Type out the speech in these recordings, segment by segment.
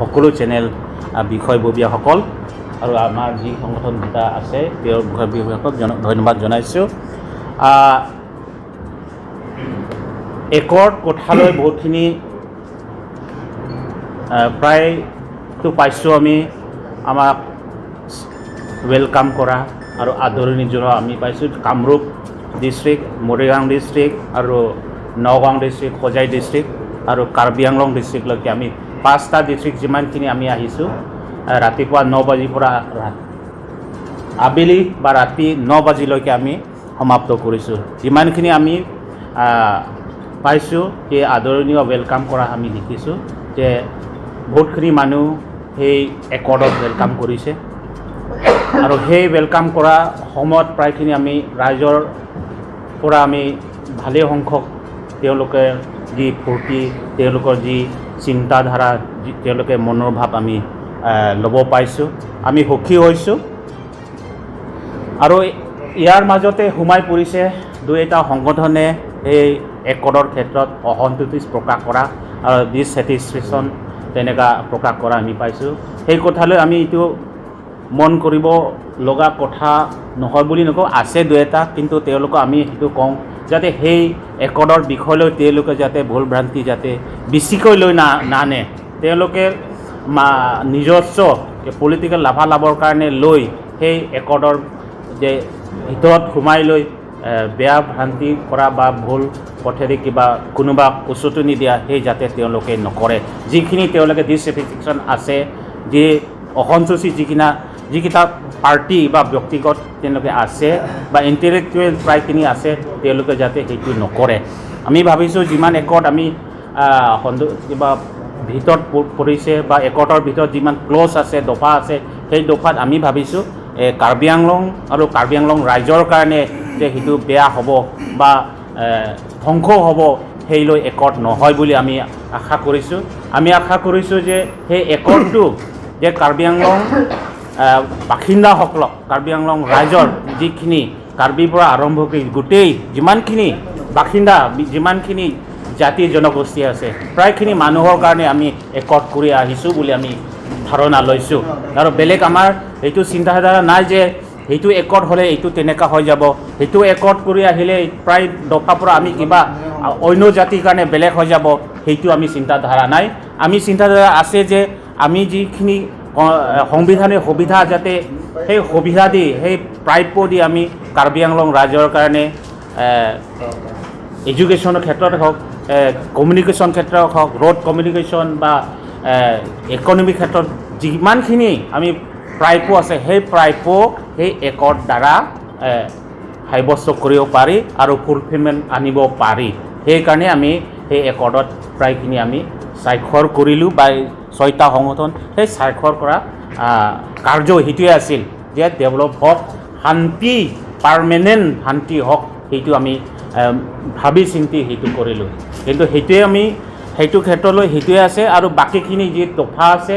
সকলো চেনেল বিষয়ববীয়াসকল আৰু আমাৰ যি সংগঠন দুটা আছে, তেওঁৰ বিষয়ববীয়াসকলক ধন্যবাদ জনাইছোঁ। একৰ্ড কথালৈ বহুতখিনি প্ৰায়তো পাইছোঁ আমি। আমাক welcome কৰা আৰু আদৰণি জনোৱা আমি পাইছোঁ। কামৰূপ ডিষ্ট্ৰিক্ট, মৰিগাঁও ডিষ্ট্ৰিক্ট আৰু নগাঁও ডিষ্ট্ৰিক্ট, হোজাই ডিষ্ট্ৰিক্ট আৰু কাৰ্বি আংলং ডিষ্ট্ৰিক্টলৈকে আমি পাঁচটা ডিষ্ট্ৰিক্ট যিমানখিনি আমি আহিছোঁ, ৰাতিপুৱা 9 বাজিৰ পৰা আবেলি বা ৰাতি 9 বাজিলৈকে আমি সমাপ্ত কৰিছোঁ। যিমানখিনি আমি পাইছোঁ, সেই আদৰণীয় welcome কৰা আমি দেখিছোঁ যে বহুতখিনি মানুহ সেই একৰ্ডত welcome কৰিছে আৰু সেই welcome কৰা সময়ত প্ৰায়খিনি আমি ৰাইজৰ পৰা আমি ভালেই সংখ্যক তেওঁলোকে যি ফূৰ্তি, তেওঁলোকৰ যি চিন্তাধাৰা, যি তেওঁলোকে মনোভাৱ আমি ল'ব পাইছোঁ, আমি সুখী হৈছোঁ। আৰু ইয়াৰ মাজতে সোমাই পৰিছে দুই এটা সংগঠনে সেই একৰ্ডৰ ক্ষেত্ৰত অসন্তুষ্টি প্ৰকাশ কৰা আৰু ডিছছেটিছফেকশ্যন তেনেকুৱা প্ৰকাশ কৰা আমি পাইছোঁ। সেই কথালৈ আমি এইটো মন কৰিব লগা কথা নহয় বুলি নকওঁ। আছে দুই এটা, কিন্তু তেওঁলোকক আমি সেইটো কওঁ যাতে সেই একৰ্ডৰ বিষয়লৈ তেওঁলোকে যাতে ভুল ভ্ৰান্তি যাতে বেছিকৈ লৈ নানে। তেওঁলোকে নিজস্ব পলিটিকেল লাভালাভৰ কাৰণে লৈ সেই একৰ্ডৰ যে ভিতৰত সোমাই লৈ বেয়া ভ্ৰান্তি কৰা বা ভুল পথেৰে কিবা কোনোবা উচতনি দিয়া, সেই যাতে তেওঁলোকে নকৰে। যিখিনি তেওঁলোকে ডিছছেটিছফেকশ্যন আছে, যি অসন্তুষ্টি যিকেইটা পাৰ্টি বা ব্যক্তিগত তেওঁলোকে আছে বা ইণ্টেলেকচুৱেল প্ৰায়খিনি আছে, তেওঁলোকে যাতে সেইটো নকৰে। আমি ভাবিছোঁ যিমান একৰ্ড আমি কিবা ভিতৰত পৰিছে বা একৰ্ডৰ ভিতৰত যিমান ক্লজ আছে, দফা আছে, সেই দফাত আমি ভাবিছোঁ কাৰ্বি আংলং আৰু কাৰ্বি আংলং ৰাইজৰ কাৰণে যে সেইটো বেয়া হ'ব বা ধ্বংস হ'ব, সেই লৈ একৰ্ড নহয় বুলি আমি আশা কৰিছোঁ। আমি আশা কৰিছোঁ যে সেই একৰ্ডটো যে কাৰ্বি আংলং বাসিন্দাসকলক, কাৰ্বি আংলং ৰাইজৰ যিখিনি কাৰ্বিৰ পৰা আৰম্ভ কৰি গোটেই যিমানখিনি বাসিন্দা, যিমানখিনি জাতি জনগোষ্ঠী আছে, প্ৰায়খিনি মানুহৰ কাৰণে আমি একৰ্ড কৰি আহিছোঁ বুলি আমি ধাৰণা লৈছোঁ। আৰু বেলেগ আমাৰ এইটো চিন্তাধাৰা নাই যে সেইটো একৰ্ড হ'লে এইটো তেনেকুৱা হৈ যাব, সেইটো একৰ্ড কৰি আহিলে প্ৰায় দফাৰ পৰা আমি কিবা অন্য জাতিৰ কাৰণে বেলেগ হৈ যাব, সেইটো আমি চিন্তাধাৰা নাই। আমি চিন্তাধাৰা আছে যে আমি যিখিনি সংবিধানৰ সুবিধা, যাতে সেই সুবিধা দি, সেই প্ৰাপ্য দি আমি কাৰ্বি আংলং ৰাজ্যৰ কাৰণে এডুকেশ্যনৰ ক্ষেত্ৰত হওক, কমিউনিকেশ্যন ক্ষেত্ৰত হওক, ৰোড কমিউনিকেশ্যন বা ইকনমিক ক্ষেত্ৰত যিমানখিনি আমি প্ৰাপ্য আছে, সেই প্ৰাপ্য সেই একৰ্ড দ্বাৰা সাব্যস্ত কৰিব পাৰি আৰু ফুলফিলমেণ্ট আনিব পাৰি। সেইকাৰণে আমি সেই একৰ্ডত প্ৰায়খিনি আমি স্বাক্ষৰ কৰিলোঁ বা ছয়টা সংগঠন সেই স্বাক্ষৰ কৰা কাৰ্য সেইটোৱে আছিল যে ডেভেলপ হওক, শান্তি, পাৰ্মানেণ্ট শান্তি হওক, সেইটো আমি ভাবি চিন্তি সেইটো কৰিলোঁ। কিন্তু সেইটোৱে আমি সেইটো ক্ষেত্ৰলৈ সেইটোৱে আছে আৰু বাকীখিনি যি দফা আছে,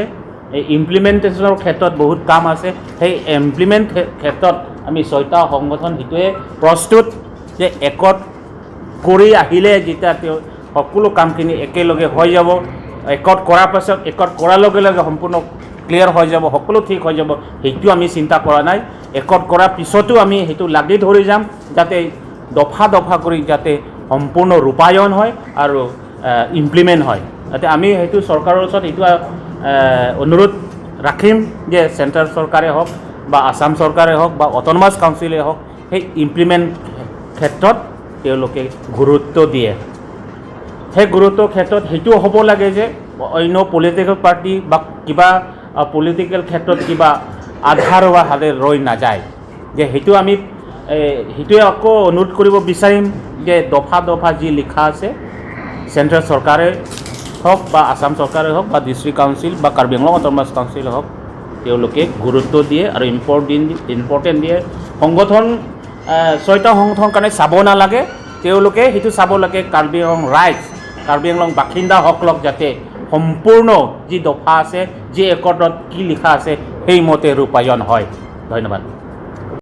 এই ইমপ্লিমেণ্টেশ্যনৰ ক্ষেত্ৰত বহুত কাম আছে। সেই ইমপ্লিমেণ্ট ক্ষেত্ৰত আমি ছয়টা সংগঠন সেইটোৱে প্ৰস্তুত যে একত কৰি আহিলে যেতিয়া তেওঁ সকলো কামখিনি একেলগে হৈ যাব, একত কৰাৰ পাছত, একত কৰাৰ লগে লগে সম্পূৰ্ণ ক্লিয়াৰ হৈ যাব, সকলো ঠিক হৈ যাব, সেইটো আমি চিন্তা কৰা নাই। একত কৰাৰ পিছতো আমি সেইটো লাগি ধৰি যাম যাতে দফা দফা কৰি যাতে সম্পূৰ্ণ ৰূপায়ণ হয় আৰু ইমপ্লিমেণ্ট হয়। যাতে আমি সেইটো চৰকাৰৰ ওচৰত এইটো অনুৰোধ ৰাখিম যে চেণ্ট্ৰেল চৰকাৰে হওক বা আছাম চৰকাৰে হওক বা অট'নমাছ কাউন্সিলে হওক, সেই ইমপ্লিমেণ্ট ক্ষেত্ৰত তেওঁলোকে গুৰুত্ব দিয়ে। সেই গুৰুত্বৰ ক্ষেত্ৰত সেইটো হ'ব লাগে যে অন্য পলিটিকেল পাৰ্টি বা কিবা পলিটিকেল ক্ষেত্ৰত কিবা আধাৰুৱা হাতে ৰৈ নাযায় যে সেইটো আমি সেইটোৱে আকৌ অনুৰোধ কৰিব বিচাৰিম যে দফা দফা যি লিখা আছে, চেণ্ট্ৰেল চৰকাৰে হওক বা আছাম চৰকাৰে হওক বা ডিষ্ট্ৰিক্ট কাউন্সিল বা কাৰ্বি আংলং অট'নমাছ কাউন্সিল হওক, তেওঁলোকে গুৰুত্ব দিয়ে আৰু ইম্পৰ্টেণ্ট দিয়ে। সংগঠন ছয়টা সংগঠনৰ কাৰণে চাব নালাগে, তেওঁলোকে সেইটো চাব লাগে কাৰ্বি আংলং ৰাইজ, কাৰ্বি আংলং বাসিন্দাসকলক যাতে সম্পূৰ্ণ যি দফা আছে, যি একৰ্ডত কি লিখা আছে, সেইমতে ৰূপায়ণ হয়। ধন্যবাদ।